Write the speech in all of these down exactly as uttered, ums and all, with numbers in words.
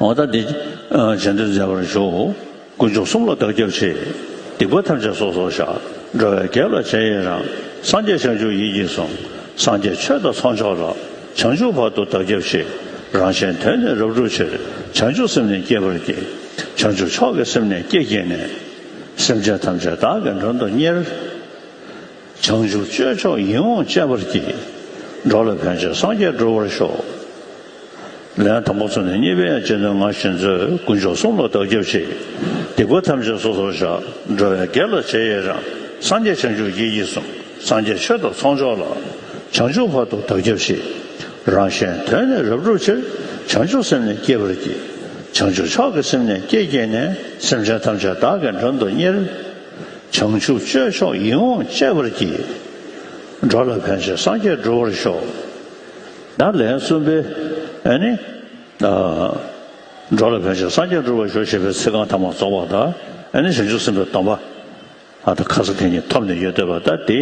འོ་ད་འདི་ཨ་བྱེད་འདོད་མཛད་པར་ཞུ། དཀོན་མཆོག་གསུམ་ལ་བདག་སྐྱབས་མཆི། སྡིག་པ་ཐམས་ཅད་སོ་སོར་བཤགས། འགྲོ་བའི་དགེ་ལ་རྗེས་ཡི་རང་། སངས་རྒྱས་བྱང་ཆུབ་ཡིད་ཀྱིས་བཟུང་། སངས་རྒྱས་ཆོས་དང་ཚོགས་མཆོག་ལ། བྱང་ཆུབ་བར་དུ་བདག་སྐྱབས་མཆི། རང་གཞན་དོན་ནི་རབ་བསྒྲུབ་ཕྱིར། བྱང་ཆུབ་སེམས་ནི་བསྐྱེད་པར་བགྱི། བྱང་ཆུབ་མཆོག་གི་སེམས་ནི་བསྐྱེད་བགྱིས་ནས། སེམས་ཅན་ཐམས་ཅད་བདག་གིས་མགྲོན་དུ་གཉེར། བྱང་ཆུབ་སྤྱོད་མཆོག་ཡིད་འོང་སྤྱད་པར་བགྱི། འགྲོ་ལ་ཕན་ཕྱིར་སངས་རྒྱས་འགྲུབ་པར་ཤོག། ལན་དང་པོ་ཚུན་ནས་གཉིས་པའི་རྗེས་ཟློས་ང་བཞིན་མཛོད། དཀོན་མཆོག་གསུམ་ལ་བདག་སྐྱབས་མཆི། སྡིག་པ་ཐམས་ཅད་སོ་སོར་བཤགས། འགྲོ་བའི་དགེ་ལ་རྗེས་ཡི་རང་། སངས་རྒྱས་བྱང་ཆུབ་ཡིད་ཀྱིས་བཟུང་། སངས་རྒྱས་ཆོས་དང་ཚོགས་མཆོག་ལ། བྱང་ཆུབ་བར་དུ་བདག་སྐྱབས་མཆི། རང་གཞན་དོན་ནི་རབ་བསྒྲུབ་ཕྱིར། བྱང་ཆུབ་སེམས་ནི་བསྐྱེད་པར་བགྱི། བྱང་ཆུབ་མཆོག་གི་སེམས་ནི་བསྐྱེད་བགྱིས་ནས། སེམས་ཅན་ཐམས་ཅད་བདག་གིས་མགྲོན་དུ་གཉེར། བྱང་ཆུབ་སྤྱོད་མཆོག་ཡིད་འོང་སྤྱད་པར་བགྱི། འགྲོ་ལ་ཕན་ཕྱིར་སངས་རྒྱས་འགྲུབ་པར་ཤོག། ད་ལན་གསུམ་པའི་ཨ་ནི། ཨ། འགྲོ་ལ་ཕན་ཕྱིར་སངས་རྒྱས་འགྲུབ་པར་ཤོག་ཞེས་པའི་ཚིག་རྐང་ཐ་མ་རྫོགས་པ་དང་། ཨ་ནི་བྱང་ཆུབ་སེམས་དཔའི་སྡོམ་པ། ཨ་ད་ཁ་ས་དེ་ཉིད་ཐོབ་ནས་ཡོད་བསྡད་པ་ད་དེ།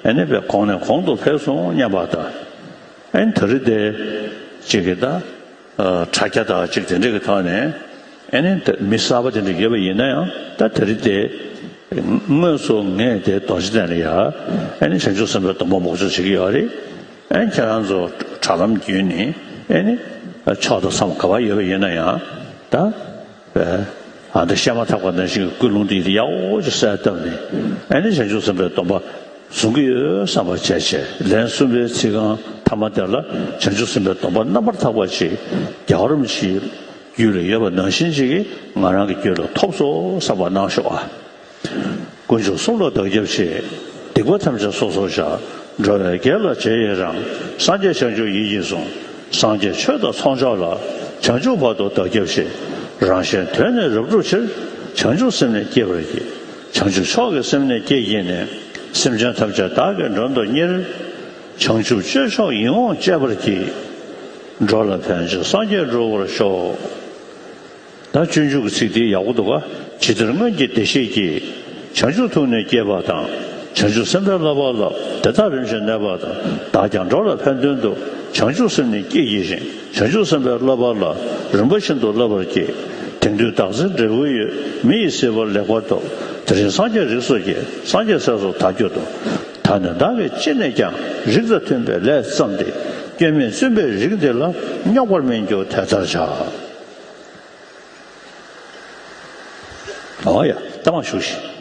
ཨ་ནི་བས་གོང་ནས་གོང་དུ་འཕེལ་སོང་སྙམ་པ་དང་། ཨ་ནི་ད་རེས་དེ་གཅིག་གི་ད། ཨ་དྲ་རྒྱ་དང་གཅིག་དེ་འདྲ་གི་ཐོག་ནས། ཨ་ནི་ད་མི་གསར་པ་དེ་འདྲ་ཡོད་པ་ཡིན་ན་ཡང་ད་ད་རེས་དེ། དངོས་སུ་ངས་དེ་རྡོ་རྗེ་གདན་ལ་ཡ། ཨ་ནི་བྱང་ཆུབ་སེམས་དཔའི་སྡོམ་པ་འབོགས་ཆོག་བྱེད་ཀྱི་ཡོད་རེད། ཨ་ནི་ཁྱེད་རང་ཚོ་དྲ་ལམ་བརྒྱུད་ནས་ཨ་ནི་ཕྱོགས་དང་མཚམས་ག་པར་ཡོད་པ་ཡིན་ན་ཡང་ད། ཨ་ད་བཤད་མ་ཐག་པ་ནང་བཞིན་ཀུན་སློང་དེ་ཡག་པོ་ཅིག་གསལ་བཏབ་ནས། ཨ་ནི་བྱང་ཆུབ་སེམས་དཔའི་སྡོམ་པ་བཟུང་གི་ཡོད་བསམ་པ་བྱས་བྱས། ལན་གསུམ་པའི་ཚིག་རྐང་ཐ་མ་དེ་ལ་བྱང་ཆུབ་སེམས་དཔའི་སྡོམ་པ་རྣམ་པར་དག་པ་ཞིག་རྒྱལ་བ་རིན་པོ་ཆེའི་རྒྱུད་ལ་ཡོད་པ་ནང་བཞིན་ཅིག་གིས་ང་རང་གི་རྒྱུད་ལ་ཐོབ་སོང་བསམ་པ་གནང་ཤོག་ཨ། དཀོན་མཆོག་གསུམ་ལ་བདག་སྐྱབས་མཆི། སྡིག་པ་ཐམས་ཅད་སོ་སོར་བཤགས། འགྲོ་བའི་དགེ་ལ་རྗེས་ཡི་རང་། སངས་རྒྱས་བྱང་ཆུབ་ཡིད་ཀྱིས་བཟུང་། སངས་རྒྱས་ཆོས་དང་ཚོགས་མཆོག་ལ། བྱང་ཆུབ་བར་དུ་བདག་སྐྱབས་མཆི། རང་གཞན་དོན་ནི་རབ་བསྒྲུབ་ཕྱིར། བྱང་ཆུབ་སེམས་ནི་བསྐྱེད་པར་བགྱི། བྱང་ཆུབ་མཆོག་གི་སེམས་ནི་བསྐྱེད་བགྱིས་ནས། སེམས་ཅན་ཐམས་ཅད་བདག་གིས་མགྲོན་དུ་གཉེར། བྱང་ཆུབ་སྤྱོད་མཆོག་ཡིད་འོང་སྤྱད་པར་བགྱི། འགྲོ་ལ་ཕན་ཕྱིར་སངས་རྒྱས་འགྲུབ་པར་ཤོག། ད་སྤྱོད་འཇུག་གི་ཚིག་དེ་ཡག་པོ་འདུག་ག། ཇི་ལྟར་སྔོན་གྱི་བདེ་གཤེགས་ཀྱིས། བྱང་ཆུབ་ཐུགས་ནི་བསྐྱེད་པ་དང་། བྱང་ཆུབ་སེམས་དཔའི་བསླབ་པ་བསླབ། དེ་དག་རིམ་བཞིན་གནས་པ་དང་། བདག་ཀྱང་འགྲོ་ལ་ཕན་དོན་དུ། བྱང་ཆུབ་སེམས་ནི་བསྐྱེད་བགྱིད་ཅིང་། བྱང་ཆུབ་སེམས་དཔའི་བསླབ་པ་ལ། རིམ་པ་བཞིན་དུ་བསླབ་པར་བགྱི། དེང་དུས་བདག་འཛིན་འབྲས་བུ་ཡོད། མི་ཡི་སྲིད་པ་ལེགས་པར་ཐོབ། དེ་རིང་སངས་རྒྱས་རིགས་སུ་སྐྱེས། སངས་རྒྱས་སྲས་སུ་བདག་གྱུར་ཏོ། ད་ནི་བདག་གིས་ཅི་ནས་ཀྱང་། རིགས་དང་མཐུན་པའི་ལས་བརྩམས་ཏེ། སྐྱོན་མེད་བཙུན་པའི་རིགས་འདི་ལ། རྙོག་པར་མི་འགྱུར་དེ་ལྟར་བྱ། ཨོ་ཡ། ལྟ་མ་བཞུགས་ཤིག།